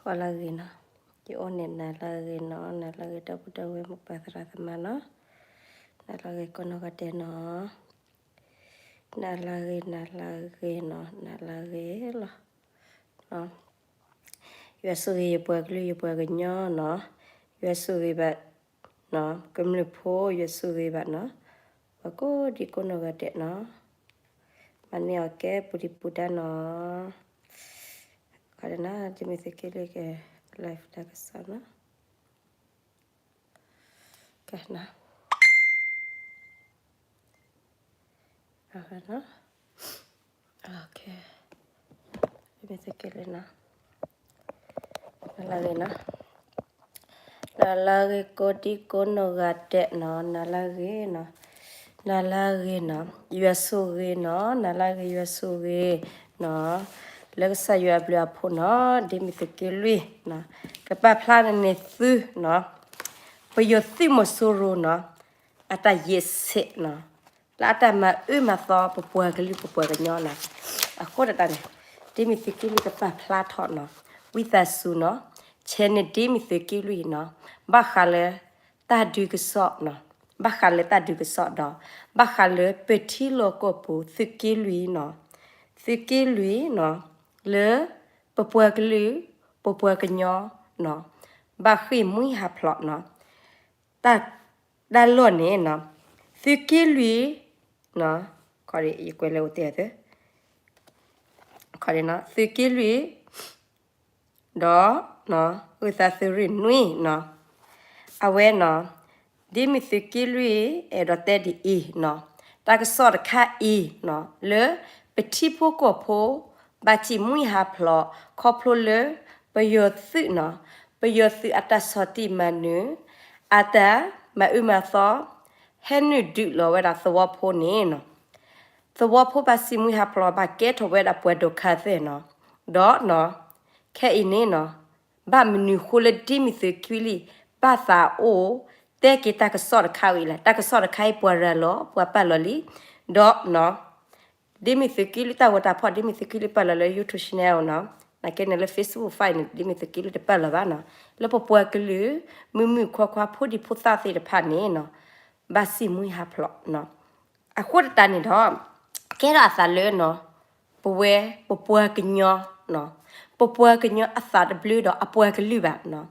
ဂီၤလၢဂ့ၤနီၤ, ယအိၣ်န့ၣ်နၤလၢဂ့ၤနီၤ, နၤလၢဂ့ၤ ဒီပုၢ်ဒီဝဲၢ်မိၢ်ပၢ်သရၣ်သမါနီၤ, နၤလၢဂ့ၤကိးနီၢ်ဂၤဒဲးနီၤ, နၤလၢဂ့ၤ နၤလၢဂ့ၤနီၤ, နၤလၢဂ့ၤလီၤ. ယွၤဆိၣ်ဂ့ၤယပှၤကလုာ်ယပှၤကညီနီၤ, ယွၤဆိၣ်ဂ့ၤဘၣ် ကမျၢၢ်ဖိ ယွၤဆိၣ်ဂ့ၤဘၣ်နီၤ, ပှၤကိးဒံကိးနီၢ်ဂၤဒဲးနီၤ, မၤန့ၢ်အီၤကဲပူၤဒံးပူၤဒါနီၤ, ခီဒနၤ ဒ်မ့ၢ်သုးက့လွံၢ်က live တၢ်ကစီၣ်နီၤ, ကဲနီၤ, အနီၤ, ဒ်မ့ၢ်သုးက့လွံၢ်နီၤ, နၤလၢဂ့ၤနီၤ, နၤလၢဂ့ၤကိးဒံကိးနီၢ်ဂၤဒဲးနီၤ, နၤလၢဂ့ၤနီၤ, နၤလၢဂ့ၤနီၤ, ယွၤဆိၣ်ဂ့ၤနီၤ, နၤလၢဂ့ၤ ယွၤဆိၣ်ဂ့ၤနီၤ, လၢကစၢ်ယွၤအဘျုးအဖှိၣ်နီၤ, ဒ်မ့ၢ်သုးက့လွံၢ်နီၤ, ကပာ်ဖျါန့ၢ်သုနီၤ, ပယီၤသုးမီၤစိရိၤနီၤ, အတၢ်ယဲၢ်ဆဲးနီၤ, လၢအတၢ်မၤအၢမၤသီပပှၤကလုာ်ပပှၤကညီနီၤ, အဃိဒၣ်တၢ်န့ၣ်, ဒ်မ့ၢ်သုးက့လွံၢ်ကပာ်ဖျါထီၣ်နီၤ, ဝံသးစူၤနီၤ, ဆဲးန့ၣ်ဒ်မ့ၢ်သုးက့လွံၢ်နီၤ, ဘၣ်ဃးလၢတၢ်ဒုးကစီၣ်နီၤ, ဘၣ်ဃးလၢတၢ်ဒုးကစီၣ်ဒီး, ဘၣ်ဃးလၢပထံလီၢ်ကီၢ်ပူၤသုးက့လွံၢ်နီၤ, သုးက့လွံၢ်နီၤ, လၢပပှၤကလုာ် ပပှၤကညီနီၤ, ဘၣ်ဃ့ၢ်မှံဟးဖျိးနီၤ, တၢ် တၢ်လီၢ်န့ၣ်နီၤ, သုးက့လွံၢ်နီၤ, ခီဒ်ယကွဲးလၢအိၣ်တဲအသၢ, ခီဒ်နီၤ, သုးက့လွံၢ် ဒီး ဂုၢ်သးသုးရ့ၣ်နွံနီၤ, အဝဲနီၤ, ဒ်မ့ၢ်သုးက့လွံၢ်အဲၣ်ဒိးတဲဒ်အံၤနီၤ, တၢ်ကစီၣ်တခါအံၤနီၤ, လၢပထံဖိကီၢ်ဖိ ဘၣ်ဃ့ၢ်မှံဟးဖျိး ခီဖျိလၢ ပယီၤသုးနီၤ, ပယီၤသုးအတၢ်ဆီၣ်တံၢ်မၤနၢၤ အတၢ်မၤအၢမၤသီ ဟဲနုာ်ဒုးလီၤဝဲဒၣ်သဝီဖိန့ၣ်နီၤ, သဝီဖိဘၣ်ဃ့ၢ်မှံဟးဖျိး ဘၣ်ကဲထီၣ်ဝဲဒၣ်ပှၤဒိၣ်ခါသၢၣ်နီၤ, ဒီးနီၤ, ခဲအံၤန့ၣ်နီၤ, ဘၣ်မနုၤဃိလၢဒ်မ့ၢ်သုးက့လွံၢ် ဘၣ်သးအိၣ် တဲက့ၤတၢ်ကစီၣ်တခါဝဲအံၤလဲၣ်, တၢ်ကစီၣ်တခါအံၤပှၤရၤလီၤ ပှၤပာ်လီၤလံ, ဒီးနီၤ, ဒ်မ့ၢ်သုးက့လွံၢ်တၢ်ဂီၤတၢ်ဖီၣ် ဒ်မ့ၢ်သုးက့လွံၢ်ပာ်လီၤလၢ YouTube channel နီၤ, နာ်က့န့ၣ်လၢ Facebook fight န့ၣ် ဒ်မ့ၢ်သုးက့လွံၢ်တပာ်လီၤဘၣ်နီၤ, လၢပပှၤကလုာ် မုၢ်မုၢ်ခွါခွါ ဖိဒံဖိသၣ်သ့ၣ်တဖၣ်န့ၣ်နီၤ, ဘၣ်ဃ့ၢ်မှံဟးဖျိးနီၤ, အဃိဒၣ်တၢ်န့ၣ်ဒီး ကဲထီၣ်အသးလၢနီၤ, ပဝဲ ပပှၤကညီနီၤ, ပပှၤကညီအသးတဘျုးဒီးအပှၤကလုာ်ဘၣ်နီၤ,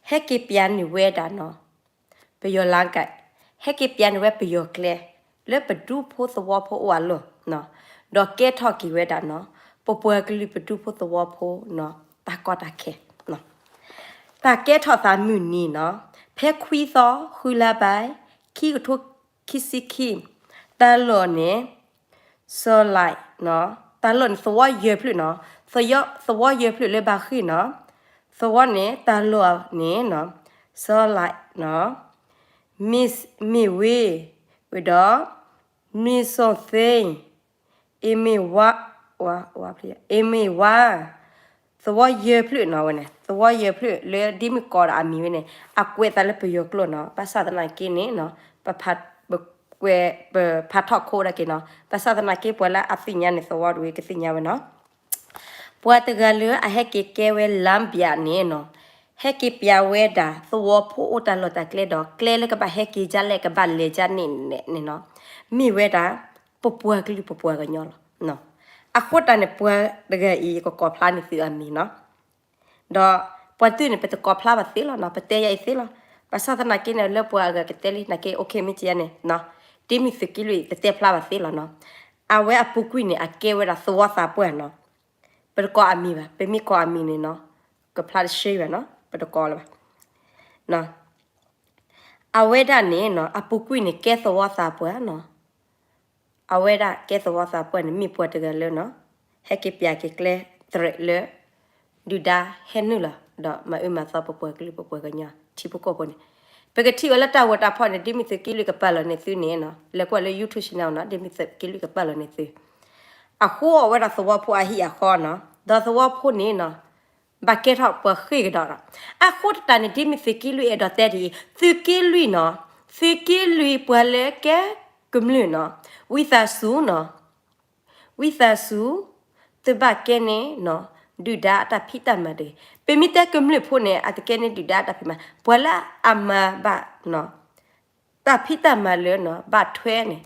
ဟဲက့ၤပျးနုာ်ဝဲဒၣ်နီၤ, ပယီၤလါကဲး, ဟဲက့ၤပျးနုာ်ဝဲပယီၤကျဲ လၢပဒူဖိသဝီဖိအိၣ်အလီၢ်နီၤ, ဒီးကဲထီၣ်က့ၤဝဲဒၣ်နီၤ, ပပှၤကလုာ်ပဒူဖိသဝီဖိနီၤ, တၢ်ကီတၢ်ခဲနီၤ, တၢ်ကဲထီၣ်သးမုၢ်နံၤနီၤ, ဖဲခွံသီ ဃုလါဘၣ် ခံကထိခံဆံခံ, တၢ်လီၢ်န့ၣ် စီၤလၢ်နီၤ, တၢ်လီၢ်န့ၣ် သဝီယဲၢ်ဖျၢၣ်နီၤ, သဝီယဲၢ်ဖျၢၣ်လၢဘၣ်ဃ့ၢ်နီၤ, သဝီန့ၣ် တၢ်လီၢ်န့ၣ်နီၤ, စီၤလၢ်နီၤ, မ့ၢ်ဝ့ၢ်, ဝ့ၢ်ဒီး မ့ၢ်စီၣ်သ့ၣ်, အ့မ့ၢ်ဝါ, ဝါ, ဝါဖျၢၣ်, အ့မ့ၢ်ဝါ, သဝီယဲၢ်ဖျၢၣ်နီၤဝဲန့ၣ်, သဝီယဲၢ်ဖျၢၣ်လၢဒ်မ့ၢ်ကိးဒီးအမံၤဝဲန့ၣ် အကွဲးသးလၢပယီၤကျိာ်နီၤ, ဘၣ်ဆၣ်သနာ်က့န့ၣ်နီၤ, ပကွဲး ပဖးထီၣ်ခိဒၣ်က့ၤနီၤ, ဘၣ်ဆၣ်သနာ်က့ပှၤလၢအသ့ၣ်ညါန့ၣ် သဝီတဝ့ၢ်ကသ့ၣ်ညါဝဲနီၤ. ပှၤတဂၤလၢအဟဲက့ၤကဲဝဲလါဘျးန့ၣ်နီၤ, ဟဲက့ၤပျးဝဲဒၣ်သဝီဖိအိၣ်တၢ်လီၢ်တၢ်ကျဲဒီး ကျဲလၢကဘၣ်ဟဲက့ၤဒ်လဲၣ် ကဘၣ်လဲၤဒ်န့ၣ်န့ၣ်နီၤ, မ့ၢ်ဝဲဒၣ် ပပှၤကလုာ်ပပှၤကညီလီၤ. အဃိတၢ်န့ၣ် ပှၤတဂၤအံၤ ယကကိးဖျါန့ၢ်သုအမံၤနီၤ, ဒီးပှၤဒုးန့ၣ် ပတကိးဖျါဘၣ်သ့လီၤနီၤ, ပတဲယၤအံၤသ့လီၤ. ဘၣ်ဆၣ်သနာ်က့န့ၣ် လၢပှၤအဂၤကတဲလံ နာ်က့ အိၣ်ခ့မ့ၢ်ကယၤန့ၣ်, ဒ်မ့ၢ်သုးက့လွံၢ် တတဲဖျါဘၣ်သ့လီၤနီၤ. အဝဲအပူၤကွံာ်န့ၣ် အကဲဝဲဒၣ်သဝီသးပှၢ်နီၤ, ပတကိးအမံၤဘၣ်, ပမ့ၢ်ကိးအမံၤန့ၣ်နီၤ, ကဖျါတရှဲဘၣ်နီၤ, ပတကိးလၢၤဘၣ်. အဝဲဒၣ်န့ၣ်နီၤ အပူၤကွံာ်န့ၣ် ကဲသဝီသးပှၢ်နီၤ. အဝဲဒၣ်ကဲသဝီသးပှၢ်န့ၣ် မ့ၢ်ပှၤတဂၤလၢနီၤ, ဟဲက့ၤပျးက့ၤကျဲသရဲးလၢ ဒုၣ်ဒါဟဲနုာ်လီၤ ဒီးမၤအၢမၤသီပပှၤကလုာ်ပပှၤကညီ ထံဖိကီၢ်ဖိန့ၣ်. ပကထံၣ်ဝဲလၢတၢ်ဂီၤတၢ်ဖီၣ်န့ၣ် ဒ်မ့ၢ်သုးက့လွံၢ်ကပာ်လီၤန့ၢ်သုန့ၣ်နီၤ, လဲၤကွၢ်လၢ YouTube channel နီၤ, ဒ်မ့ၢ်သုးက့လွံၢ်ကပာ်လီၤန့ၢ်သု. အဃိအဝဲဒၣ်သဝီဖိအဟံၣ်အဃီနီၤ, ဒီးသဝီဖိန့ၣ်နီၤ ဘၣ်ကဲထီၣ်ပှၤဃ့ၢ်ကဒီးဒီး, အဃိတၢ်န့ၣ် ဒ်မ့ၢ်သုးက့လွံၢ်အဲၣ်ဒိးတဲဒ်အံၤ, သုးက့လွံၢ်နီၤ, သုးက့လွံၢ်ပှၤလၢကဲကမျၢၢ်နီၤ, ဝံသးစူၤနီၤ, ဝံသးစူၤ, သုဘၣ်ကဲန့ၣ်နီၤ ဒုၣ်ဒါအတၢ်ဖံးတၢ်မၤတဂ့ၤ. ပမ့ၢ်တဲကမျၢၢ်ဖိန့ၣ် အတကဲန့ၣ်ဒုၣ်ဒါအတၢ်ဖံးမၤ, ပှၤလၢအမၤဘၣ် တၢ်ဖံးတၢ်မၤလၢ ဘၣ်ထွဲန့ၣ်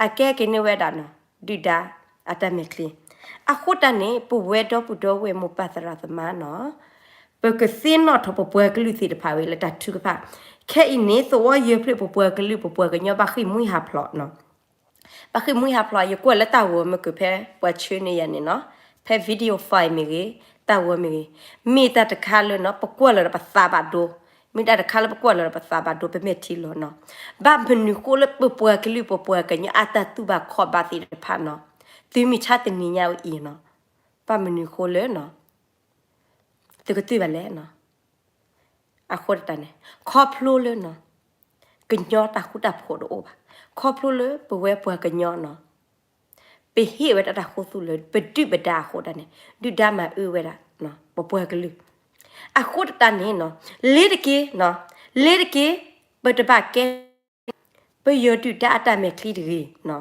အကဲက့ၤန့ၢ်ဝဲဒၣ် ဒုၣ်ဒါအတၢ်မဲာ်ချံ. အဃိတၢ်န့ၣ် ပဝဲဒီပုၢ်ဒီဝဲၢ်မိၢ်ပၢ်သရၣ်သမါနီၤ, ပကသ့ၣ်နီၣ်ထီၣ်ပပှၤကလုာ်သ့ၣ်တဖၣ်ဝဲလၢတၢ်ထုကဖၣ်. ခဲအံၤန့ၣ် သဝီယဲၢ်ဖျၢၣ်ပပှၤကလုာ်ပပှၤကညီဘၣ်ဃ့ၢ်မှံဟးဖျိးနီၤ. ဘၣ်ဃ့ၢ်မှံဟးဖျိး ယကွၢ်လၢတၢ်ဂီၤမ့ၢ်ကဖဲပှၤဆှၢန့ၢ်ယၤန့ၣ်နီၤ, ဖဲ video file မ့ၢ်ဂ့ၤ, တၢ်ဂီၤမ့ၢ်ဂ့ၤ, မ့ၢ်တၢ်တခါလၢနီၤ ပကွၢ်လီၤဒီးပသးဘၣ်ဒိ, မ့ၢ်တၢ်တခါလၢပကွၢ်လီၤဒီးပသးဘၣ်ဒိ ပမဲာ်ထံလီၤနီၤ. ဘၣ်မနုၤဃိလၢပပှၤကလုာ်ပပှၤကညီအတၢ်တူၢ်ဘၣ်ခီၣ်ဘၣ်သ့ၣ်တဖၣ်နီၤ, သုမ့ၢ်ဆါတနံၤညါအံၤနီၤ, ဘၣ်မနုၤဃိလၢ သုကတူၢ်ဘၣ်လဲၣ်နီၤ. အဃိတၢ်န့ၣ် ခီဖျိလၢနီၤ ကညီတၢ်ဃူတၢ်ဖိးတအိၣ်ဘၣ်. ခီဖျိလၢပဝဲပှၤကညီနီၤ ပဟ့ၣ်ဝဲဒၣ်တၢ်ဃူသူၣ်လၢပဒုၣ်ပဒါအဃိတၢ်န့ၣ် ဒုၣ်ဒါမၤအၢဝဲဒၣ် ပပှၤကလုာ်. အဃိတၢ်န့ၣ်နီၤ လ့ၤတက့ၢ်, လ့ၤတက့ၢ်, ပတဘၣ်ကဲ ပယီၤဒုၣ်ဒါအတၢ်မဲာ်ချံတဂ့ၤနီၤ.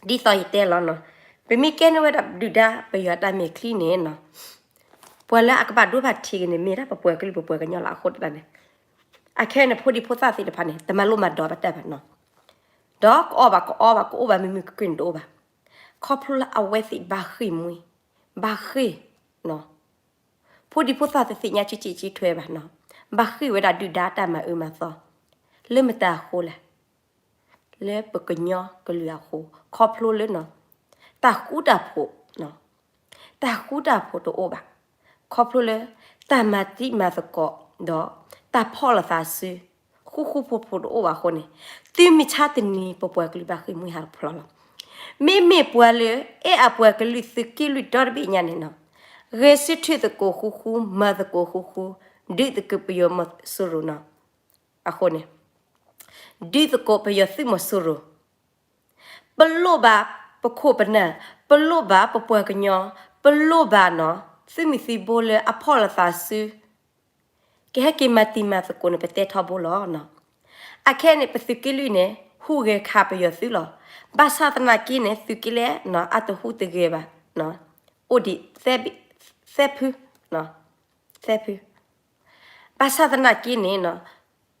ဒ်သိးယတဲလီၤနီၤ, ပမ့ၢ်ကဲန့ၢ်ဝဲဒၣ်ဒုၣ်ဒါပယီၤအတၢ်မဲာ်ချံန့ၣ်နီၤ, ပှၤလၢအကဘၣ်ဒိဘၣ်ထံးက့ၤန့ၣ် မ့ၢ်ဒၣ်ပပှၤကလုာ်ပပှၤကညီလီၤအဃိတၢ်န့ၣ်, အခဲအံၤန့ၣ် ဖိဒံဖိသၣ်သ့ၣ်တဖၣ်န့ၣ် တမၤလိမၤဒိးဘၣ်တၢ်ဘၣ်နီၤ, ဒီးကအီၣ်ဘၣ်ကအီဘၣ် ကအီၣ်ဘၣ်မုာ်မုာ်ခုၣ်ခုၣ်န့ၣ်တအိၣ်ဘၣ်. ခီဖျိလၢအဝဲသ့ၣ်ဘၣ်ဃ့ၢ်မှံ, ဘၣ်ဃ့ၢ် ဖိဒံဖိသၣ်တသ့ၣ်ညါက့က့က့ထွဲဘၣ်နီၤ, ဘၣ်ဃ့ၢ်ဝဲဒၣ်ဒုၣ်ဒါတၢ်မၤအၢမၤသီ, လၢမတၤအဃိလဲၣ်, လၢပကညီကလုာ်အဃိ, ခီဖျိလၢ တၢ်ဃူတၢ်ဖိး, တၢ်ဃူတၢ်ဖိးတအိၣ်ဘၣ်, ခီဖျိလၢ တၢ်မၤတံၤမၤသကိး ဒီးတၢ်ဖီၣ်လိာ်သးစု ဃူဃူဖိးဖိးတအိၣ်ဘၣ်အဃိန့ၣ်, သုမ့ၢ်ဆါတနံၤ ပပှၤကလုာ်ဘၣ်ဃ့ၢ်မှံဟးဖျိးလီၤ. မ့မ့ၢ်ပှၤလၢ အဲၣ်အပှၤကလုာ်သုးက့လွံၢ်ဒီတဘ့ၣ်ညါန့ၣ်နီၤ, ဂဲၤဆၢထၢၣ်သကိးဃူဃူ မၤသကိးဃူဃူ, ဒုးသကိးပယီၤမီၤစိရိၤနီၤ, အဃိန့ၣ် ဒုးသကိးပယီၤသုးမီၤစိရိၤ, ပလိၣ်ဘၣ်ပခိၣ်ပနၢ်, ပလိၣ်ဘၣ်ပပှၤကညီ, ပလိၣ်ဘၣ်နီၤ သုးမုၢ်သံဘိလၢအဖီၣ်လိာ်သးစု ကဟဲက့ၤမၤတံၤမၤသကိးန့ၣ် ပတဲထီဘိလီၤ. အခဲအံၤန့ၣ် ပသုးက့လွံၢ်န့ၣ် ဟူးဂဲၤခးပယီၤသုးလီၤ. ဘၣ်ဆၣ်သနာ်က့န့ၣ် သုးက့လွံၢ်နီၤ အတဟူးတဂဲၤဘၣ်, အိၣ်ဒံး သဲဖု, သဲဖု ဘၣ်ဆၣ်သနာ်က့န့ၣ်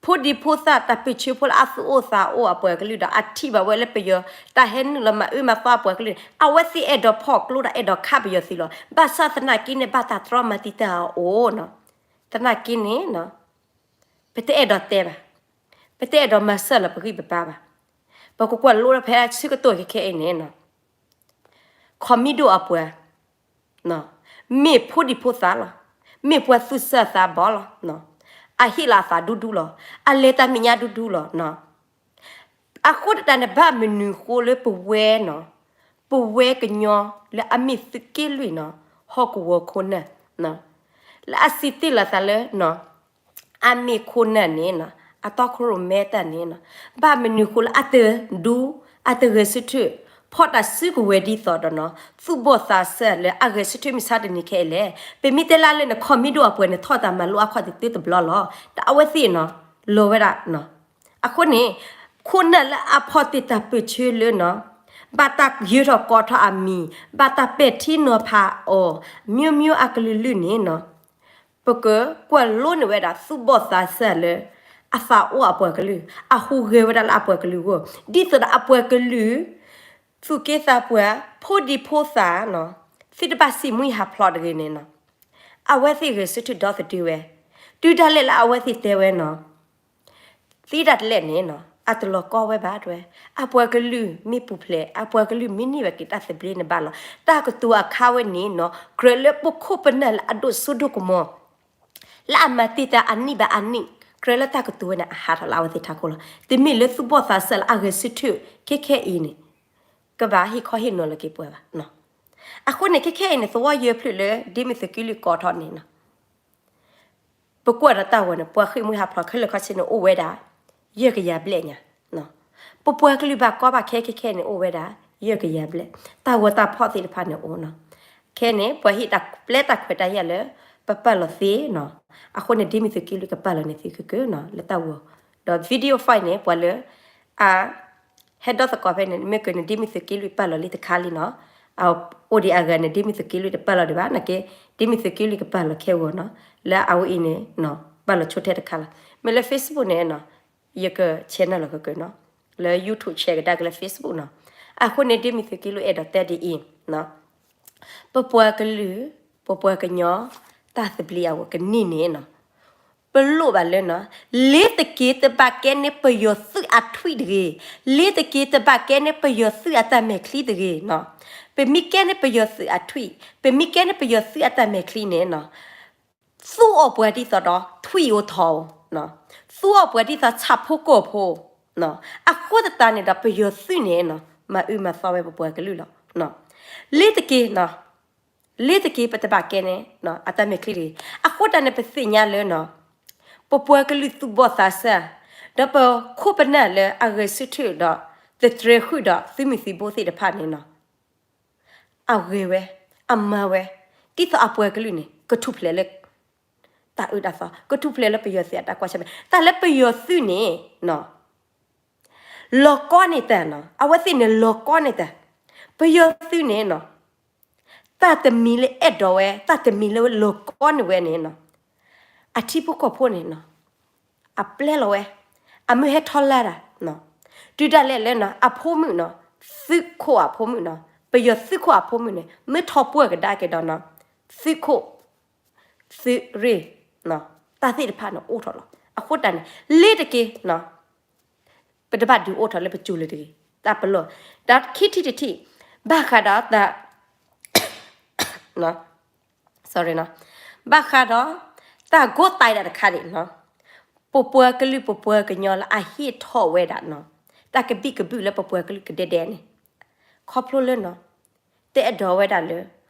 ဖိဒံဖိသၣ်တၢ်ပၢၢ်ဆၢဖိလၢအသူၣ်အိၣ်သးအိၣ်အပှၤကလုာ်ဒီး အထံၣ်ဘၣ်ဝဲလၢပယီၤ တၢ်ဟဲနုာ်လီၤမၤအၢမၤသီအပှၤကလုာ်န့ၣ် အဝဲသ့ၣ်အဲၣ်ဒိးဖီၣ်ကျိဒီးအဲၣ်ဒိးခးပယီၤသုးလီၤ. ဘၣ်ဆၣ်သနာ်က့န့ၣ် ဘၣ်တၢ်တြီမၤတံာ်တာ်အီၤနီၤ. သနာ်က့န့ၣ် ပတအဲၣ်ဒိးတဲဘၣ်, ပတအဲၣ်ဒိးမၤစၢၤလီၤပဂံၢ်ပဘါဘၣ်. ပကကွၢ်လိဒီးဖဲဆၢကတီၢ်ခဲခဲအံၤန့ၣ် ခီၣ်မံဒိၣ်အပှၤ မ့ၢ်ဖိဒံဖိသၣ်လီၤ. မ့ၢ်ပှၤသူၣ်စၢ်သးဘီလီၤ. အဟ့ၣ်လီၤအသးဒူဒူလီၤ. အလဲၤတၢ်မဲာ်ညါဒူဒူလီၤ. အဃိတၢ်န့ၣ် ဘၣ်မနုၤဃိလၢပဝဲနီၤ, ပဝဲကညီလၢအမ့ၢ်သုးက့လွံၢ်နီၤ, ဟီၣ်ကဝီၤခိၣ်နၢ် လၢအစံးတ့ၢ်လီၤသးလၢ အမ့ၢ်ခိၣ်နၢ်န့ၣ်နီၤ, အတီခိၣ်ရိၣ်မဲတၢ်န့ၣ်နီၤ, ဘၣ်မနုၤဃိလၢအတဒူ အတဂဲၤဆၢထၢၣ် ဖီၣ်တၢ်စုကဝဲၤဒ်သိးဒီးနီၤ, သူၣ်ဘီၣ်သးစၢ်လၢအဂဲၤဆၢထၢၣ်မ့ၢ်ဆါတနံၤခဲအံၤလဲၣ်. ပမ့ၢ်တဲလၢလၢန့ၣ် ခီၣ်မံဒိၣ်အပှၤန့ၣ် ထီၣ်တၢ်မၤလိအခီၣ်ထံးတဘျီလီၤ. ဒီးအဝဲသ့ၣ်နီၤ လီၤဝဲဒၣ် အဃိန့ၣ် ခိၣ်နၢ်လၢအဖီၣ်တ့ၢ်တၢ်ပၢၢ်ဆၢလၢနီၤ, ဘၣ်တၢ်ယၢၤထီၣ်ကိးထီၣ်အမံၤ, ဘၣ်တၢ်ပဲာ်ထံနီၤဖးအီၤ, မျိုးမျိုးအကလုာ်လုာ်န့ၣ်နီၤ, ပကကွၢ်လိန့ၢ်ဝဲဒၣ်သူၣ်ဘီၣ်သးစၢ်လၢ အသးအိၣ်အပှၤကလုာ်, အဟူးဂဲၤဝဲဒၣ်လၢအပှၤကလုာ်အဂီၢ်, ဒ်သိးဒီးအပှၤကလုာ် သူၣ်က့သးပှၢ် ဖိဒံဖိသၣ်နီၤ, သုတဘၣ်စံးမှံဟးဖျိးတဂ့ၤန့ၣ်နီၤ, အဝဲသ့ၣ်ဂဲၤဆၢထၢၣ်ဒီသဒၢဝဲ, တုၤဒၣ်လဲာ်လၢအဝဲသ့ၣ်တဲဝဲနီၤ သံဒၣ်တလဲာ်န့ၣ်နီၤ အတလီၤကီဝဲဘၣ်တဲဝဲ, အပှၤကလုာ်မ့ၢ်ပူၤဖျဲး အပှၤကလုာ်မ့ၢ်န့ၢ်ဘၣ်က့ၤတၢ်သဘျ့န့ၣ်ဘၣ်လီၤ. တၢ်ကတိၤအခါဝဲန့ၣ်နီၤ ကြၢးလၢပခိၣ်ပနၢ်လၢအဒိၣ်စိဒိၣ်ကမီၤ လၢအမၤတံာ်တာ်အနံၣ်ဘၣ်အနံၣ် ကြၢးလၢတၢ်ကတိၤဝဲန့ၣ် အဟးထီၣ်လၢအဝဲသ့ၣ်ထးခိၣ်လီၤ. တမ့ၢ်လၢသူၣ်ဘီၣ်သးစၢ်လၢအဂဲၤဆၢထၢၣ် ခဲခဲအံၤန့ၣ် ကဘၣ်ဟ့ၣ်ခီဟ့ၣ်နီၤလီၤက့ၤပှၤဘၣ်. အဃိန့ၣ် ခဲခဲအံၤန့ၣ် သဝီယဲၢ်ဖျၢၣ်လၢ ဒ်မ့ၢ်သုးက့လွံၢ်ကိးထီၣ်န့ၣ်နီၤ ပကွၢ်ဒီးတၢ်ဂီၤန့ၣ် ပှၤဃ့ၢ်မှံဟးဖျိးခဲလၢာ်ခဲဆ့န့ၣ် အိၣ်ဝဲဒၣ် ယဲၢ်ကယၤဘျဲၣ်ညါ. ပပှၤကလုာ်ဘၣ်ကီဘၣ်ခဲခဲခဲန့ၣ် အိၣ်ဝဲဒၣ် ယဲၢ်ကယၤဘျဲၣ်, တၢ်ဂီၤတၢ်ဖီၣ်သ့ၣ်တဖၣ်န့ၣ်အိၣ်နီၤ. ခဲန့ၣ် ပှၤဟ့ၣ်တၢ်ပျဲတၢ်ခွဲးတၢ်ယာ်လၢ ပပာ်လီၤသ့နီၤ. အဃိန့ၣ် ဒ်မ့ၢ်သုးက့လွံၢ်ကပာ်လီၤန့ၣ်သုကကနီၤ လၢတၢ်ဂီၤ, ဒီး video file န့ၣ် ပှၤလၢ အ ဟဲဒီသကိးဖဲန့ၣ် မ့ၢ်ကန့ၣ် ဒ်မ့ၢ်သုးက့လွံၢ်ပာ်လီၤလံတခါလံနီၤ. အအိၣ်ဒံးအဂၤန့ၣ် ဒ့မုၢ်သုးက့လွံၢ်တပာ်လီၤဒံးဘၣ်နာ်က့, ဒ့မုၢ်သုးက့လွံၢ်ကပာ်လီၤခဲဂီၤနီၤ, လၢအဝဲအံၤန့ၣ် ပာ်လီၤဆိထဲတခါလီၤ. မ့ၢ်လၢ Facebook န့ၣ်နီၤ, ယက share န့ၣ်လီၤကကနီၤ, လၢ YouTube share ကဒါက့ၤလၢ Facebook နီၤ. အဃိန့ၣ် ဒ့မုၢ်သုးက့လွံၢ်အဲၣ်ဒိးတဲဒ်အံၤ, ပပှၤကလုာ် ပပှၤကညီ တၢ်သဘျ့အဂီၢ်ကနံၣ်န့ၣ်နီၤ, ပလိၣ်ဘၣ်လၢနီၤ, လ့ၤတက့ၤတဘၣ်ကဲန့ၣ်ပယီၤသုးအထွံၣ်တဂ့ၤ, လ့ၤတက့ၤတဘၣ်ကဲန့ၣ်ပယီၤသုးအတၢ်မဲာ်ချံတဂ့ၤနီၤ. ပမ့ၢ်ကဲန့ၣ်ပယီၤသုးအထွံၣ်, ပမ့ၢ်ကဲန့ၣ်ပယီၤသုးအတၢ်မဲာ်ချံန့ၣ်နီၤ, သူအီၣ်ပှၤဒ်သိးဒီးထွံၣ်အိၣ်ထီၣ်, သူအီၣ်ပှၤဒ်သိးဆၣ်ဖိကီၢ်ဖိ, အဃိသတးန့ၣ်ဒီးပယီၤသုးန့ၣ်နီၤ, မၤအၢမၤသီဝဲပပှၤကလုာ်လီၤ. လ့ၤတက့ၤ လ့ၤတက့ၤပတဘၣ်ကဲန့ၣ် အတၢ်မဲာ်ချံတဂ့ၤ. အဃိတၢ်န့ၣ် ပသ့ၣ်ညါလၢနီၤ, ပပှၤကလုာ်သူၣ်ဘီၣ်သးစၢ်, ဒီးပခိၣ်ပနၢ်လၢအဂဲၤဆၢထၢၣ်ဒီး သတြဲၤဃုာ်ဒီးသုးမုၢ်သံၣ်ဘိသ့ၣ်တဖၣ်န့ၣ်နီၤ, အဂဲၤဝဲ, အမၤဝဲ, ဒ်သိးအပှၤကလုာ်န့ၣ် ကထူၣ်ဖျဲးလၢ တၢ်အၢတၢ်သီ, ကထူၣ်ဖျဲးလၢပယီၤသုးအတၢ်ကွၢ်ဆၢၣ်မဲာ်, တၢ်လၢပယီၤသုးန့ၣ် လီၤကီန့ၢ်တၢ်နီၤ, အဝဲသ့ၣ်န့ၣ်လီၤကီန့ၢ်တၢ်, ပယီၤသုးန့ၣ်နီၤ, တၢ်တမံၤလၢအဲၣ်ဒိးဝဲ, တၢ်တမံၤလၢလီၤကီန့ၢ်ဝဲန့ၣ်နီၤ, အထံဖိကီၢ်ဖိန့ၣ်နီၤ, အပျဲလီၤဝဲ, အမၢဟဲထီၣ်လၢ်တၢ်, တုၤဒၣ်လဲာ်လၢနီၤ အဖိမုၣ်နီၤ, သုးခိၣ်အဖိမုၣ်နီၤ, ပယီၤသုးခိၣ်အဖိမုၣ်န့ၣ် မ့ၢ်ထီၣ်ပှၢ်ကဒါက့ၤဒီးနီၤ, သုးခိၣ် သုးရ့ၣ်, တၢ်သ့ၣ်တဖၣ်န့ၣ်အိၣ်ထီၣ်လီၤ. အဃိတၢ်န့ၣ် လ့ၤတက့ၤ, ပတဘၣ်ဒုးအိၣ်ထီၣ်လၢပစိၤလၢၤတဂ့ၤ. တၢ်ပလီၢ်, ဒီးခံထံၣ်တထံၣ်, ဘၣ်ဃးဒီးတၢ် sorry နီၤ, ဘၣ်ဃးဒီး တၢ်ကိးတၢ်ဒၣ်တခါန့ၣ်နီၤ, ပပှၤကလုာ်ပပှၤကညီလၢအဟ့ၣ်ထီၣ်ဝဲဒၣ်နီၤ, တၢ်ကဘံၣ်ကဘုၣ်လၢပပှၤကလုာ်ကဒဲဒဲန့ၣ်, ခီဖျိလၢနီၤ, တအဲၣ်ဒိးဝဲဒၣ်လၢ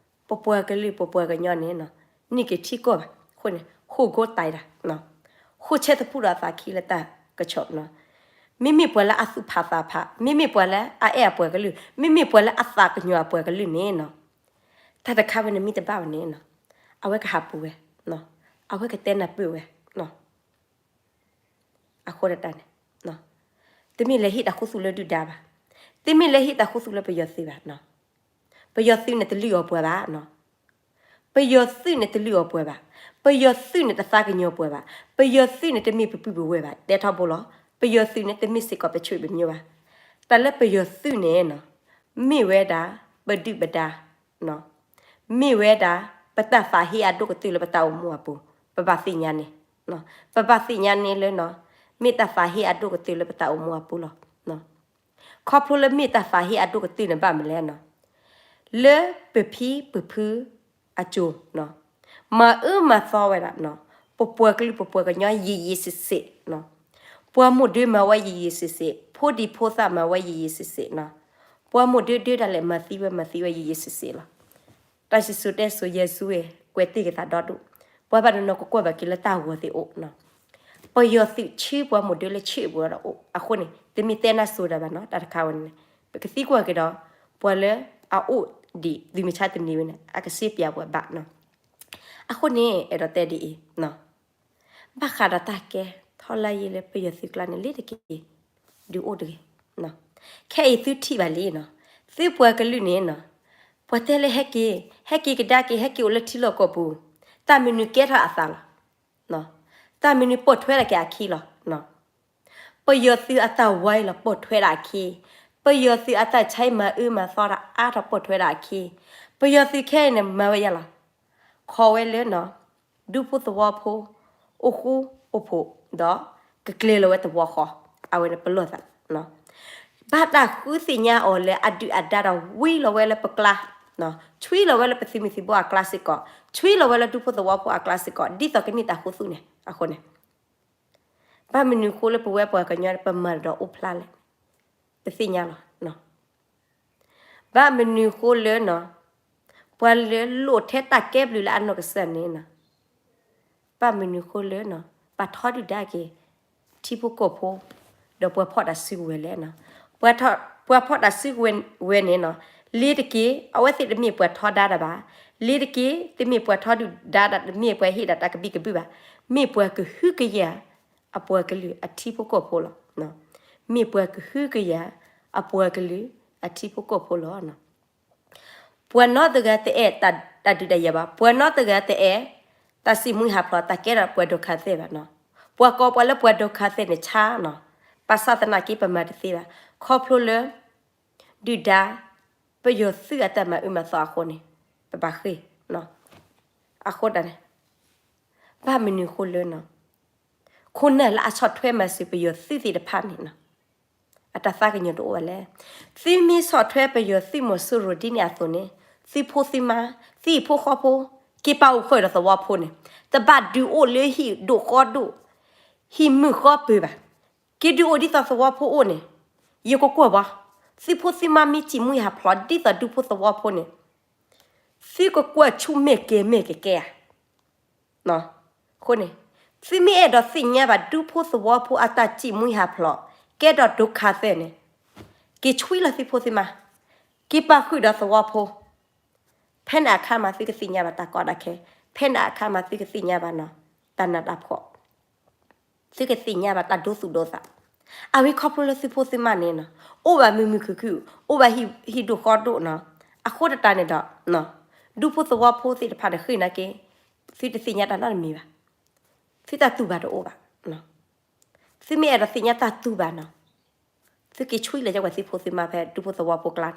ပပှၤကလုာ်ပပှၤကညီန့ၣ်နီၤ, န့ၢ်က့ၤထံကီၢ်ဘၣ်. အဃိန့ၣ် ဃိၣ်ကိးတၢ်ဒၣ်, ဃိၣ်ဆဲးသဖူဒီးအသးခံလၢတၢ်ကဆီၣ်နီၤ, မ့မ့ၢ်ပှၤလၢအသူၣ်ဖးသးဖး, မ့မ့ၢ်ပှၤလၢအအဲၣ်အပှၤကလုာ်, မ့မ့ၢ်ပှၤလၢအသးကညီၤအပှၤကလုာ်န့ၣ်နီၤ, တၢ်တခါဝဲန့ၣ်မ့ၢ်တဘၣ်ဝဲန့ၣ်နီၤ, အဝဲကဟးပူၤဝဲ, အဝဲကတဲနၢ်ပၢၢ်ဝဲ, အဃိတၢ်န့ၣ်, တမ့ၢ်လၢဟ့ၣ်တၢ်ခူသူၣ်လၢဒုၣ်ဒါဘၣ်, တမ့ၢ်လၢဟ့ၣ်တၢ်ခူသူၣ်လၢပယီၤသုးဘၣ်နီၤ, ပယီၤသုးန့ၣ်တလုၢ်အီၣ်ပှၤဘၣ်နီၤ, ပယီၤသုးန့ၣ်တလုၢ်အီၣ်ပှၤဘၣ်, ပယီၤသုးန့ၣ်တသးကညီၤပှၤဘၣ်, ပယီၤသုးန့ၣ်တမ့ၢ်ပပုၢ်ပဝဲၢ်ဘၣ်, တဲထီဘိလီၤ, ပယီၤသုးန့ၣ်တမ့ၢ်စ့ၢ်ကီးပဆွေမျိုးဘၣ်, တၢ်လၢပယီၤသုးန့ၣ်နီၤ, မ့ၢ်ဝဲဒၣ် ပဒုၣ်ပဒါ မ့ၢ်ဝဲဒၣ် ပတၢ်သးဟ့အဒိၣ်ကတၢၢ်လၢပတၢ်အိၣ်မူအပူၤ, ပဘၣ်သ့ၣ်ညါန့ၣ်, ပဘၣ်သ့ၣ်ညါန့ၣ်လၢနီၤ, မ့ၢ်တၢ်သးဟ့အဒိၣ်ကတၢၢ်လၢပတၢ်အိၣ်မူအပူၤလီၤ. ခီဖျိလၢမ့ၢ်တၢ်သးဟ့အဒိၣ်ကတၢၢ်န့ၣ်ဘၣ်မနုၤလဲၣ်နီၤ, လၢပဖံပဖုအစိၤနီၤ, မၤအၢမၤသီဝဲဒၣ်နီၤ, ပပှၤကလုာ်ပပှၤကညီယံာ်ယံာ်စ့ၢ်စ့ၢ်နီၤ, ပှၤမိၢ်ဒၢမၤဝဲယံာ်ယံာ်စ့ၢ်စ့ၢ်, ဖိဒံဖိသၣ်မၤဝဲယံာ်ယံာ်စ့ၢ်စ့ၢ်နီၤ, ပှၤမိၢ်ဒၢဒၢဒၣ်လဲာ်မၤသံဝဲမၤသံဝဲယံာ်ယံာ်စ့ၢ်စ့ၢ်လီၤ. တၢ်စံၣ်စိၤတဲစိၤယဲၢ်စူဝဲ ကွဲးတ့ၢ်က့ၤသးဒီဒူၣ်, ပှၤဘၣ်တနီၤကကွၢ်ဘၣ်က့ၤလၢတၢ်ဂီၤသ့ၣ်အိၣ်နီၤ, ပယီၤသုးဆှၢပှၤမိၢ်ဒၢလၢဆှၢပှၤဒီးအိၣ်, အဃိန့ၣ် တမ့ၢ်တဲနၢ်စိၤဒၣ်ဘၣ်နီၤ, တၢ်တခါဝဲန့ၣ် ပကသံကွၢ်က့ၤဒီး ပှၤလၢအအိၣ်ဒံးသုးမုၢ်ဆါတနံၤဝဲန့ၣ် အကစ့ပၠးပှၤဘၣ်နီၤ. အဃိန့ၣ် အဲၣ်ဒိးတဲဒ်အံၤ, ဘၣ်ဃးဒီးတၢ်ကဲထီၣ်လၢယ့လၢပယီၤသုးကျါန့ၣ် လ့ၤတက့ၤ ဒုးအိၣ်တဂ့ၤ. ခဲအံၤသုထံၣ်ဘၣ်လံနီၤ, သုပှၤကလုာ်န့ၣ်နီၤ, ပှၤတဲလၢဟဲက့ၤ, ဟဲက့ၤကဒါက့ၤ ဟဲက့ၤအိၣ်လၢထံလီၢ်ကီၢ်ပူၤ, တၢ်မနုၤကဲထီၣ်အသးလီၤ. တၢ်မနုၤပိာ်ထွဲဒၣ်က့ၤအခံလီၤ. ပယီၤသုးအတၢ်ဝါအံၤလီၤ ပိာ်ထွဲဒၣ်အခံ, ပယီၤသုးအတၢ်ဆါအံၤမၤအၢမၤသီတၢ်အါထီၣ်ပိာ်ထွဲဒၣ်အခံ, ပယီၤသုးခဲအံၤန့ၣ် မၤဝဲယါလီၤ. ခိးဝဲလၢနီၤ, ဒူဖိသဝီဖိ အိၣ်ဃူအိၣ်ဖိး ဒီးကကျဲၤလီၤဝဲသဝီဃီ, အဝဲန့ၣ်ပလီၢ်သး ဘၣ်တၢ်ဃုသ့ၣ်ညါအီၤလၢအဒုၣ်အဒါဒီးဝံလီၤဝဲလၢပကျါ, ဆွံလီၤဝဲလၢပသုးမုၢ်သံၣ်ဘိအကျါစ့ၢ်ကီး, ဆွံလီၤဝဲလၢဒူဖိသဝီဖိအကျါစ့ၢ်ကီး ဒ်သိးကန့ၢ်တၢ်ဃူသူၣ်န့ၣ် အဃိန့ၣ် ဘၣ်မနုၤဃိလၢပဝဲပှၤကညီပမၤတဒီးအိၣ်ဖျါလဲၣ်, ပသ့ၣ်ညါလီၤ. ဘၣ်မနုၤဃိလၢနီၤ, ပှၤလၢလိၣ်ထဲတၢ်ကဲဘျုးလၢအနီၢ်ကစၢ်န့ၣ်နီၤ, ဘၣ်မနုၤဃိလၢနီၤ, ပထီဒုၣ်ဒါက့ၤ ထံဖိကီၢ်ဖိ ဒီးပှၤဖီၣ်တၢ်စုကဝဲၤလဲၣ်နီၤ, ပှၤဖီၣ်တၢ်စုကဝဲၤန့ၣ်နီၤ, လ့ၤတက့ၤ အဝဲသ့ၣ်တမ့ၢ်ပှၤထီဒါတၢ်ဘၣ်, လ့ၤတက့ၤ တမ့ၢ်ပှၤထီဒုၣ်ဒါတၢ် တမ့ၢ်ပှၤဟ့ၣ်ဒၣ်တၢ်ကဘံၣ်ကဘုၣ်ဘၣ်, မ့ၢ်ပှၤကဟုကယာ် အပှၤကလုာ်အထံဖိကီၢ်ဖိလီၤ. မ့ၢ်ပှၤကဟုကယာ် အပှၤကလုာ်အထံဖိကီၢ်ဖိလီၤ. ပှၤနီတဂၤတအဲၣ်တၢ်ဒုးတၢ်ယၤဘၣ်, ပှၤနီတဂၤတအဲၣ် တၢ်စံၣ်မှံဟးဖျိး တၢ်ကဲထီၣ်ပှၤဒိခါသဲဘၣ်နီၤ. ပှၤကိးပှၤလၢပှၤဒိခါသဲန့ၣ်ဆါနီၤ. ဘၣ်ဆၣ်သနာ်က့ပမၤတသ့ဘၣ်, ခီဖျိလၢ ဒုၣ်ဒါ ပယီၤသုးအတၢ်မၤအၢမၤသီအဃိန့ၣ် ပဘၣ်ဃ့ၢ် အဃိတၢ်န့ၣ် ဘၣ်မနုၤအဃိလၢနီၤ ခိၣ်နၢ်လၢအဆီၣ်ထွဲမၤစၢၤပယီၤသုးသ့ၣ်တဖၣ်န့ၣ်နီၤ အတၢ်သးကညီၤတအိၣ်ဘၣ်လဲၣ်. သုမ့ၢ်ဆီၣ်ထွဲပယီၤသုးမီၤစိရိၤဒ်န့ၣ်အသိးန့ၣ် သုဖိသုမါ သုဟံၣ်ဖိဃီဖိ က့ၤပာ်အိၣ်ဃုာ်ဒီးသဝီဖိန့ၣ် တဘၣ်ဒုးအိၣ်လၢဟံၣ်ဒိၣ်ဃီဒိၣ် ဟံၣ်မုၢ်ဃီပၢၤဘၣ်. က့ၤဒုးအိၣ်ဒ်သိးသဝီဖိအိၣ်န့ၣ် ယကကွၢ်ဘၣ်. သုဖိသုမါမ့ၢ်စံၣ်မှံဟးဖျိးဒ်သိးဒူဖိသဝီဖိန့ၣ် သုကကွၢ်ဆူၣ်မဲာ်ကဲၤမဲာ်ကကဲဧါ. အဃိန့ၣ် သုမ့ၢ်အဲၣ်ဒိးသ့ၣ်ညါဘၣ်ဒူဖိသဝီဖိအတၢ်စံၣ်မှံဟးဖျိး ကဲထီၣ်ဒိခါသဲန့ၣ် က့ၤဆွံလီၤသုဖိသုမါ, က့ၤပာ်ဃုာ်ဒီးသဝီဖိ, ဖဲန့ၣ်အခါမးသုကသ့ၣ်ညါဘၣ်တၢ်ကီတၢ်ခဲ, ဖဲန့ၣ်အခါမးသုကသ့ၣ်ညါဘၣ်နီၤ တၢ်နးတၢ်ဖှီၣ် သုကသ့ၣ်ညါဘၣ်တၢ်ဒိသူၣ်ဒိသး. အဝဲခီဖျိလၢသုဖိသုမါန့ၣ်နီၤ အိၣ်ဘၣ်မုာ်မုာ်ခုၣ်ခုၣ် အိၣ်ဘၣ်ဟံၣ်ဒိၣ်ဃီဒိၣ်နီၤ. အဃိတၢ်န့ၣ်ဒီး ဒူဖိသဝီဖိသ့ၣ်တဖၣ်န့ၣ်ဃ့ၢ်နာ်က့ သုတသ့ၣ်ညါတၢ်နီတမံၤဘၣ်. သုတၢ်တူၢ်ဘၣ်တအိၣ်ဘၣ်. သုမ့ၢ်အဲၣ်ဒိးသ့ၣ်ညါတၢ်တူၢ်ဘၣ်နီၤ သုက့ၤဆွံလီၤက့ၤဝဲသုဖိသုမါဖဲဒူဖိသဝီဖိကျါန့ၣ်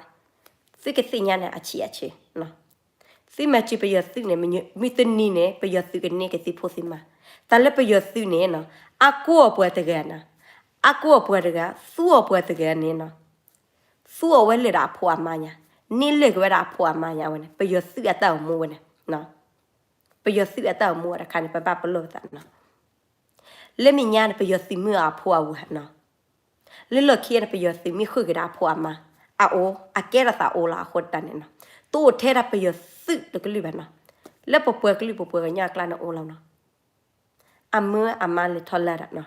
သုကသ့ၣ်ညါန့ၣ် အဆံးအဆ့. သုမၤစၢၤပယီၤသုးန့ၣ် မုၢ်တနံၤန့ၣ် ပယီၤသုးကန့ၢ်က့ၤသုဖိသုမါ. တၢ်လၢပယီၤသုးန့ၣ်နီၤ အကိးအီၤပှၤတဂၤနီၤ, အကိးအီၤပှၤတဂၤ သူအီၤပှၤတဂၤန့ၣ်နီၤ သူအီၤဝဲလၢာ်ဒီးအဖိအမါညါ, န့ၢ်လၢာ်က့ၤဝဲဒၣ်အဖိအမါညါဝဲန့ၣ် ပယီၤသုးအတၢ်အိၣ်မူဝဲန့ၣ် ပယီၤသုးအတၢ်အိၣ်မူဝဲတခါန့ၣ် ပဘၣ်ပလီၢ်ပသးနီၤ. လၢမဲာ်ညါန့ၣ် ပယီၤသုးမ့ၢ်အီၣ်အဖိအဝၤနီၤ, လၢလီၢ်ခံန့ၣ် ပယီၤသုးမ့ၢ်ဃုာ်က့ၤဒီးအဖိအမါ, အအိၣ် အကဲထီၣ်သးအိၣ်လီၤ. အဃိတၢ်န့ၣ်နီၤ တအိၣ်ထဲဒၣ်ပယီၤသုးတကလုာ်ဘၣ်နီၤ, လၢပပှၤကလုာ်ပပှၤကညီအကျါန့ၣ်အိၣ်လီၤနီၤ. အမၢအမါလဲၤထီၣ်လၢဒၣ်နီၤ,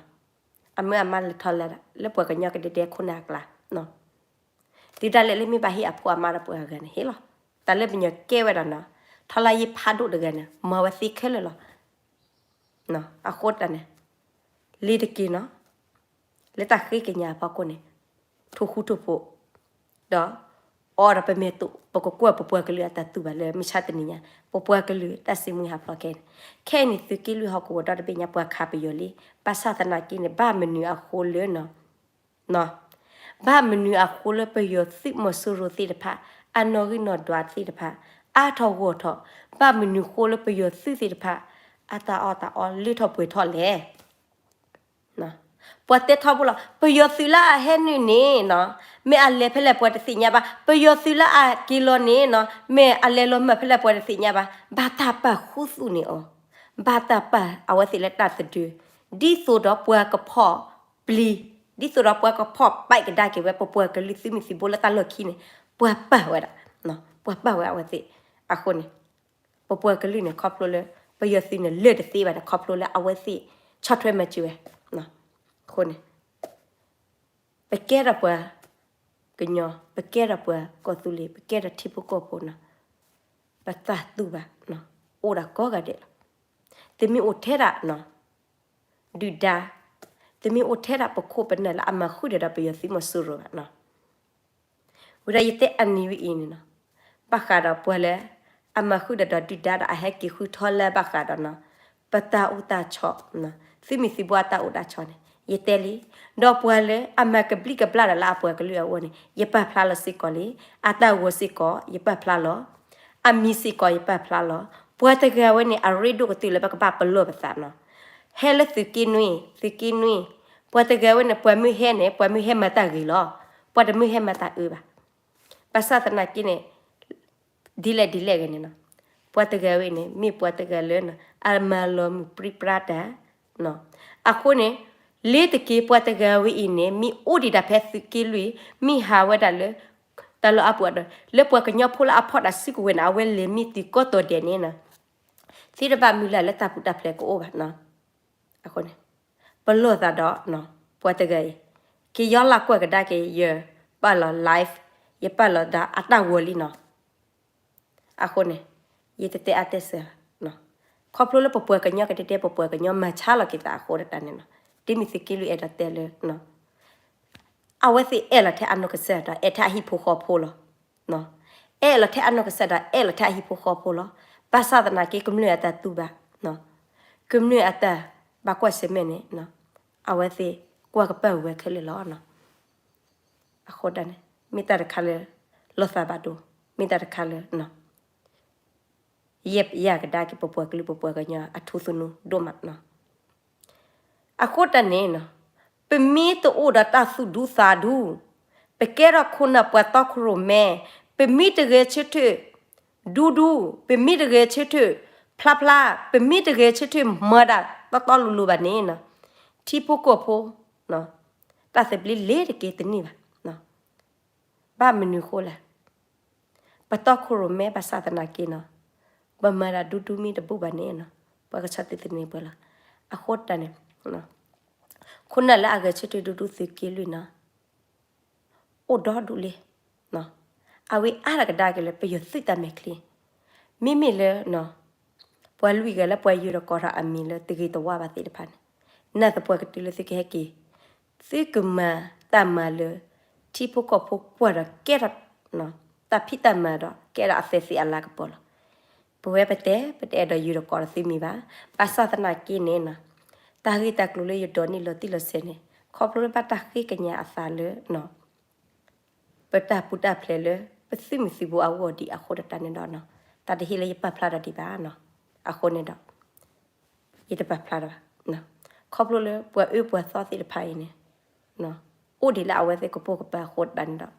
အမၢအမါလဲၤထီၣ်လၢဒၣ် လၢပှၤကညီကဒဲဒဲခိၣ်နၢ်အကျါ ဒုးဒၣ်လဲာ်လၢမ့ၢ်ဘၣ်ဟ့ၣ်အဖိအမါဒီးပှၤဂၤန့ၣ်ဟ့ၣ်လီၤ. တၢ်လၢပညီကဲဝဲဒၣ်နီၤ ထီလါယ့ဖးဒိၣ်တဂၤန့ၣ် မၤဝဲသ့ခဲလၢာ်လီၤ. အဃိတၢ်န့ၣ် လ့ၤတက့ၤနီၤ လၢတၢ်ဃ့ကညးအဖီခိၣ်န့ၣ် ထိၣ်ဃူထိၣ်ဖိး ဒီး အီဒီးပမဲာ်တိာ် ပကကွၢ်ပပှၤကလုာ်အတၢ်တူၢ်ဘၣ်လၢမုၢ်ဆါတနံၤညါ ပပှၤကလုာ်တၢ်စံၣ်မှံဟးဖျိးခဲအံၤန့ၣ် ခဲအံၤန့ၣ်သုးက့လွံၢ်ဟီၣ်ကဝီၤဒီတဘ့ၣ်ညါ ပှၤခးပယီၤလံ. ဘၣ်ဆၣ်သနာ်က့န့ၣ် ဘၣ်မနုၤအဃိလၢနီၤ ဘၣ်မနုၤအဃိလၢပယီၤသုးမီၤစိရိၤသ့ၣ်တဖၣ် အနီၣ်ဂံၢ်နီၣ်ဒွးသ့ၣ်တဖၣ် အါထီၣ်ဂီၢ်ထီၣ်, ဘၣ်မနုၤဃိလၢပယီၤသုးသ့ၣ်တဖၣ် အတၢ်အီၣ်တၢ်အီလၢထီၣ်ပှဲၤထီၣ်လဲၣ်. ပှၤတဲထီဘိလီၤ ပယီၤသုးလၢအဟဲနုာ်န့ၣ်နီၤ မ့ၢ်အလဲၤဖဲလဲၣ်ပှၤတသ့ၣ်ညါဘၣ်, ပယီၤသုးလၢအက့ၤလီၤန့ၣ်နီၤ မ့ၢ်အလဲၤလီၤမၢ်ဖဲလဲၣ်ပှၤတသ့ၣ်ညါဘၣ်, ဘၣ်တၢ်ပာ်ဃူသူၣ်န့ၢ်အီၤ, ဘၣ်တၢ်ပာ်အဝဲသ့ၣ်လၢတၢ်သဒၢ, ဒ်သိးဒီးပှၤကဖီၣ်ပျံၤ, ဒ်သိးဒီးပှၤကဖီၣ်ပဲကဒါက့ၤဝဲ ပပှၤကလုာ်သုးမုၢ်သံၣ်ဘိလၢတၢ်လီၢ်ခံန့ၣ် ပှၤပာ်ဝဲဒၣ်, ပှၤပာ်ဝဲအဝဲသ့ၣ်, အဃိန့ၣ် ပပှၤကလုာ်န့ၣ် ခီဖျိလၢ ပယီၤသုးန့ၣ်လၢာ်တသ့ဘၣ်န့ၣ် ခီဖျိလၢအဝဲသ့ၣ် ဆီၣ်ထွဲမၤစၢၤဝဲ, အဃိန့ၣ် ပကဲထီၣ်ပှၤကညီ, ပကဲထီၣ်ပှၤကီၢ်သူလ့ၤ, ပကဲထီၣ်ထံဖိကီၢ်ဖိနီၤ, ပတၢ်တူၢ်ဘၣ် အိၣ်ဒၣ်ကိးဂၤဒဲးလီၤ. တမ့ၢ်အိၣ်ထဲဒၣ် ဒုၣ်ဒါ, တမ့ၢ်အိၣ်ထဲဒၣ်ပခိၣ်ပနၢ်လၢအမၤဃုာ်ဒီးပယီၤသုးမီၤစိရိၤဘၣ်နီၤ. ဝံၤဒီးယတဲအနံၤဝဲအံၤန့ၣ်နီၤ, ဘၣ်ဃးဒီးပှၤလၢ အမၤဃုာ်ဒီးဒုၣ်ဒါဒီးအဟဲက့ၤဃုထီလၢဘၣ်ဃးဒီးနီၤ, ပတၢ်အိၣ်တၢ်ဆိး, သုးမုၢ်သံၣ်ဘိအတၢ်အိၣ်တၢ်ဆိးန့ၣ် ယတဲလံ, ဒီးပှၤလၢအမၤကဘျံးကဘျၣ်ဒီးလၢအပှၤကလုာ်အဂီၢ်န့ၣ် ယပာ်ဖျါလီၤစ့ၢ်ကီးလံ, အတၢ်ဂီၤစ့ၢ်ကီး ယပာ်ဖျါလီၤ, အမံၤစ့ၢ်ကီးယပာ်ဖျါလီၤ. ပှၤတဂၤဝဲန့ၣ် အရ့ဒိၣ်ကတၢၢ်လၢပကဘၣ်ပလီၢ်ပသးနီၤ, ဟဲလၢသုးက့နွံ, သုးက့နွံ, ပှၤတဂၤဝဲန့ၣ် ပှၤမ့ၢ်ဟဲန့ၣ် ပှၤမ့ၢ်ဟဲမၤတၢ်ဂ့ၤလီၤ, ပှၤတမ့ၢ်ဟဲမၤတၢ်အၢဘၣ်. ဘၣ်ဆၣ်သနာ်က့န့ၣ် ဒ်လဲၣ်ဒ်လဲၣ်ဂ့ၤန့ၣ်နီၤ, ပှၤတဂၤဝဲအံၤန့ၣ် မ့ၢ်ပှၤတဂၤလၢ အမၤလီၤမုၢ်ပြံပြါတၢ်, အဃိန့ၣ် လ့ၤတက့ၤပှၤတဂၤဝဲအံၤန့ၣ် မ့ၢ်အိၣ်ဒံးဒၣ်ဖဲသုးက့လွံၢ်, မ့ၢ်ဟးဝဲဒၣ်လၢ တၢ်လီၢ်အါပူၤဒီး လၢပှၤကညီဖိလၢအဖီၣ်တၢ်စုကဝဲၤန့ၣ် အဝဲလဲၤမ့ၢ်တုၤကိးတီၤဒဲးန့ၣ်နီၤ, သ့တဘၣ်မုၢ်လၢ်လၢတၢ်ပူၤတၢ်ဖျဲးကအိၣ်ဘၣ်နီၤ. အဃိန့ၣ် ပလီၢ်သးဒီး ပှၤတဂၤအံၤ က့ၤယီလၢကွၢ်ကဒါက့ၤ ယပာ်လီၤ live, ယပာ်လီၤဒၣ်အတၢ်ဂီၤလံနီၤ. အဃိန့ၣ် ယတတဲအါတဲစှၤဘၣ်, ခီဖျိလၢပပှၤကညီကဒဲဒဲ ပပှၤကညီမၤဆါလီၤက့ၤသးအဃိတၢ်န့ၣ်နီၤ, ဒ်မ့ၢ်သုးက့လွံၢ်အဲၣ်ဒိးတဲလၢ အဝဲသ့ၣ်အဲၣ်လီၤထဲအနီၢ်ကစၢ်ဒီး အဲၣ်ထဲအဟံၣ်ဖိဃီဖိလီၤ. အဲၣ်လီၤထဲအနီၢ်ကစၢ်ဒၣ် အဲၣ်လီၤထဲအဟံၣ်ဖိဃီဖိလီၤ. ဘၣ်ဆၣ်သနာ်က့ ကမျၢၢ်အတၢ်တူၢ်ဘၣ်, ကမျၢၢ်အတၢ်ဘၣ်ကွၢ်ဆၢၣ်မဲာ်န့ၣ် အဝဲသ့ၣ်ကွၢ်ကပၢ်ဝဲခဲလၢာ်လီၤ. အဃိတၢ်န့ၣ် မ့ၢ်တၢ်တခါလၢ လီၤသးဘၣ်ဒိ, မ့ၢ်တၢ်တခါလၢ ယဲၢ်ပယၢ်ကဒါက့ၤပပှၤကလုာ်ပပှၤကညီအထူသနူဒိၣ်မးနီၤ. အဃိတၢ်န့ၣ်နီၤ, ပမ့ၢ်တအိၣ်ဒီးတၢ်သူၣ်ဒူသးဒူ, ပကဲထီၣ်ခိၣ်နၢ်ပှၤတီခိၣ်ရိၣ်မဲ, ပမ့ၢ်တဂဲၤဆၢထၢၣ်ဒူဒူ, ပမ့ၢ်တဂဲၤဆၢထၢၣ်ဖျါဖျါ, ပမ့ၢ်တဂဲၤဆၢထၢၣ်မၤတၢ်တီတီလိၤလိၤဘၣ်န့ၣ်နီၤ, ထံဖိကီၢ်ဖိ တၢ်သဘျ့လ့ၤတက့ၢ်တန့ၢ်ဘၣ်. ဘၣ်မနုၤဃိလဲၣ်, ပတီခိၣ်ရိၣ်မဲဘၣ်ဆၣ်သနာ်က့နီၤ, ပမၤတၢ်ဒူဒူမ့ၢ်တဘူၣ်ဘၣ်န့ၣ်နီၤ, ပှၤကဆီၣ်သနံးပှၤလီၤ. အဃိတၢ်န့ၣ် ခိၣ်နၢ်လၢအဂဲၤဆၢထၢၣ်ဒူဒူသုးက့လွံၢ်နီၤ, အိၣ်ဒီဒူၣ်လံ. အဝဲအါတကဒါက့ၤလၢပယီၤသုးတၢ်မဲာ်ချံ, မ့မ့ၢ်လၢ ပှၤလွံၢ်ဂၤလၢပှၤယၢၤတကိးထီၣ်အမံၤလၢတဂ့ၤတဝါဘၣ်သ့ၣ်တဖၣ်န့ၣ်, နၢ်သပှၢ်ကတုၤလၢသုကဟဲက့ၤ, သုကမၤတၢ်မၤလၢ ထံဖိကီၢ်ဖိကွၢ်ဒီးကဲထီၣ် တၢ်ဖံးတၢ်မၤဒီးကဲထီၣ်အသဲသ့ၣ်အလၤကပီၤလီၤ. ပဝဲပတဲ ပတအဲၣ်ဒိးယၢၤတကိးဒီးသုမံၤဘၣ်. ဘၣ်ဆၣ်သနာ်က့န့ၣ် တၢ်ဂ့ၢ်တၢ်ကျိၤလၢယဒိးန့ၢ်လီၤတံၢ်လီၤဆဲးန့ၣ် ခီဖျိလၢဘၣ်တၢ်ဃ့ကညးအသးလၢ ပတၢ်ပူၤတၢ်ဖျဲးလၢ ပသုးမုၢ်သံၣ်ဘိအဂီၢ်ဒံးအဃိတၢ်န့ၣ်ဒီး တၢ်တဟ့ၣ်လၢယပာ်ဖျါထီၣ်ဒံးဘၣ်. အဃိန့ၣ်ဒီး ယတပာ်ဖျါထီၣ်ဘၣ်. ခီဖျိလၢပှၤအၢပှၤသီသ့ၣ်တဖၣ်အံၤန့ၣ် အိၣ်ဒံးလၢအဝဲသ့ၣ်ကပိာ်ကပၤအဃိတၢ်န့ၣ်ဒီး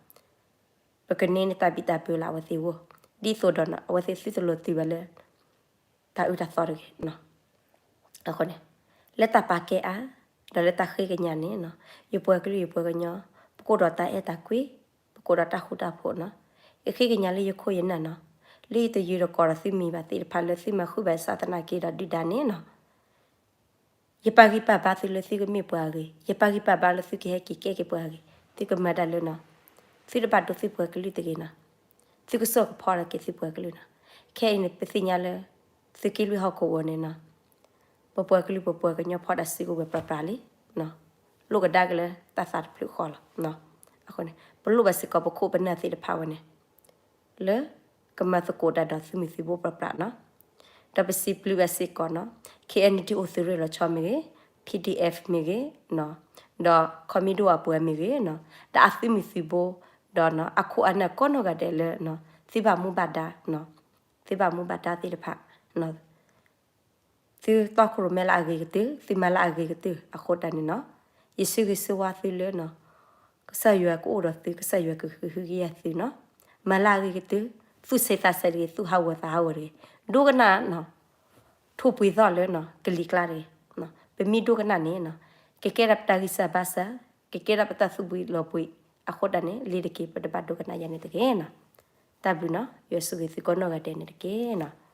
ပကန့ၢ်န့ၢ်တၢ်ဘံၣ်တၢ်ဘၢလၢအဝဲသ့ၣ်အဂီၢ် ဒ်သိးဒီး အဝဲသ့ၣ်သုတလိၤတုၤဘၣ်လၢ တၢ်အၢတၢ်သီတဂ့ၤ. အဃိန့ၣ် လၢတၢ်ပာ်ကဲအါ ဒီးလၢတၢ်ဃ့ကညးန့ၣ် ယပှၤကလုာ်ယပှၤကညီ ပကအိၣ်ဒီးတၢ်အဲၣ်တၢ်ကွံ, ပကအိၣ်ဒီးတၢ်ဃူတၢ်ဖိးနီၤ. ယဃ့ကညးလၢယခိၣ်ယနၢ်နီၤ, လၢယတယၢၤတကိးဒီးသုမံၤဘၣ်သ့ၣ်တဖၣ်လၢသုမၤဃုာ်ဘၣ်ဆၣ်သနာ်က့ဒီးဒုၣ်ဒါန့ၣ်နီၤ ယပာ်ဂံၢ်ပာ်ဘါသုလၢသုကမ့ၢ်ပှၤအဂ့ၤ, ယပာ်ဂံၢ်ပာ်ဘါလၢသုကဟဲက့ၤကဲက့ၤပှၤအဂ့ၤ, သုကမၤတၢ်လၢနီၤ, သုတဘၣ်ဒိသုပှၤကလုာ်တဂ့ၤနီၤ, သုကစိာ်ကဖီဒၣ်က့ၤသုပှၤကလုာ်နီၤ. ခဲအံၤန့ၣ် ပသ့ၣ်ညါလၢ သုးက့လွံၢ်ဟီၣ်ခိၣ်ဝီၤန့ၣ်နီၤ, ပပှၤကလုာ်ပပှၤကညီဖီၣ်တၢ်စုကဝဲၤပြးပြးလံ, လိၣ်ကဒါက့ၤလၢတၢ်သးတဖျၢၣ်ဃီလီၤ. အဃိန့ၣ် ပလိၣ်ဘၣ်စ့ၢ်ကီးပခိၣ်ပနၢ်သ့ၣ်တဖၣ်ဝဲန့ၣ် လၢကမၤသကိးတၢ်ဒီးသုးမုၢ်သံၣ်ဘိပြးပြးနီၤ, ဒီးပစံးဘျုးဘၣ်စ့ၢ်ကီးနီၤ, ခ့ၣ်အဲၣ်ယူၣ်တီၣ် အိၣ်သုးရ့ၣ်လီၤဆီမ့ၢ်ဂ့ၤ, PDF မ့ၢ်ဂ့ၤ, ဒီးခီမံၤဒိၣ်အပှၤမ့ၢ်ဂ့ၤ, ဒီးအသုးမုၢ်သံၣ်ဘိ, ဒီးအခိၣ်အနၢ်ကိးနီၢ်ဂၤဒဲးလၢ သုဘၣ်မူဘၣ်ဒါ, သုဘၣ်မူဘၣ်ဒါသ့ၣ်တဖၣ် သုတီခိၣ်ရိၣ်မဲလၢအဂ့ၤကတၢၢ်, သုမၤလၢအဂ့ၤကတၢၢ်အဃိတၢ်န့ၣ်နီၤ, ယဆၢဂ့ၤဆၢဝါသုလၢ ကစၢ်ယွၤကအိၣ်ဒီးသု, ကစၢ်ယွၤကဟုကယာ်သုနီၤ, မၤလၢအဂ့ၤကတၢၢ်, သူၣ်ဆဲးသးဆဲးတဂ့ၤ, သူၣ်ဟးဂီၤသးဟးဂီၤတဂ့ၤ, ဒိကနၣ် ထိၣ်ပှ့ၤသီၣ်လၢကလံၤကျါတဂ့ၤ, ပမ့ၢ်ဒိကနၣ်န့ၣ် ကကဲထီၣ်ပတၢ်ဂံၢ်စၢ်ဘါစၢ်, ကကဲထီၣ်ပတၢ်သူၣ်ဘှံးလီၤဘှံးအဃိတၢ်န့ၣ် လ့ၤတက့ၢ် ပတဘၣ်ဒိကနၣ်ယၤန့ၣ်တဂ့ၤနီၤ. တၢ်ဘျုးနီၤ, ယွၤဆိၣ်ဂ့ၤသုကိးနီၢ်ဂၤဒဲးန့ၣ်တက့ၢ်နီၤ.